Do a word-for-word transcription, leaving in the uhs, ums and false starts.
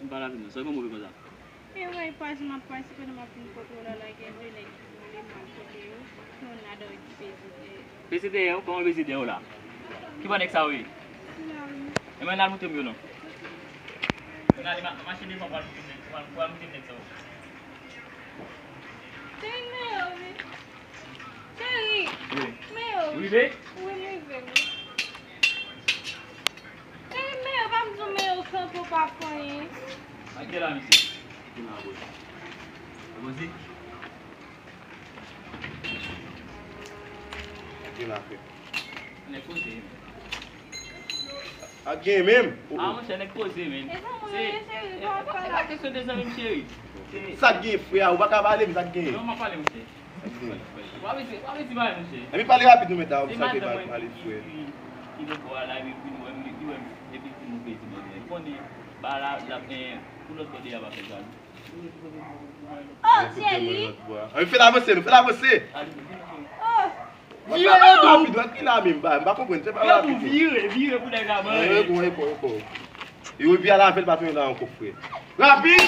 M pa la vin non, sa yon move konsa. E wè, pase m ap pase pandan m ap vin kote w la, la gen de nèg ki vole m al kote yo. Yon ladan yo ki peze dèyè. Peze dèyè w? Kòman peze dèyè w la? Ki bò nèg sa yo ye? Sila wi. Enben, al montre m yo non. Enben, ale ma- mache devan pou al montre m nèg, pou al pou al montre m nèg sa yo. Cheri, men yo wi. Cheri, wi. Men yo wi. Rive? Wi, m rive wi. Cheri, men yo pa m di w men yo santi w pa fè anyen. Ak de la, mesye. Ki nan bòs. Ou koze? Ak de la, frè. Nèg koze, men. Ak gen menm. Ah, monchè, nèg koze, men. E zanmi w ye, cheri, pa pale. E pa kesyon de zanmi m, cheri. Sa k gen, frè? Ou pa ka pale m, sa k gen? Non, m ap pale, monchè. Sa k gen? W ap ese, w ap ese pale, monchè. Epi pale rapid non, men ta, sa ke pale, pale, frè. Ki nan bò a la, epi vin wè m, li wè m, epi vin nou pezi manje. Ou konnen, ba la, la, eh, pou lòt bò de a pa fè sa, non. Oh, cheri. Ann fè l avanse, nou fè l avanse. Oh. Vire non. Rapid, wè ki la menm, ba, m pa konprann, fè pa rapid. Vire, vire pou nèg la manje. Yo bon, yo bon, yo bon. Yo vire la avè l, pa tounen la ankò, frè. Rapid!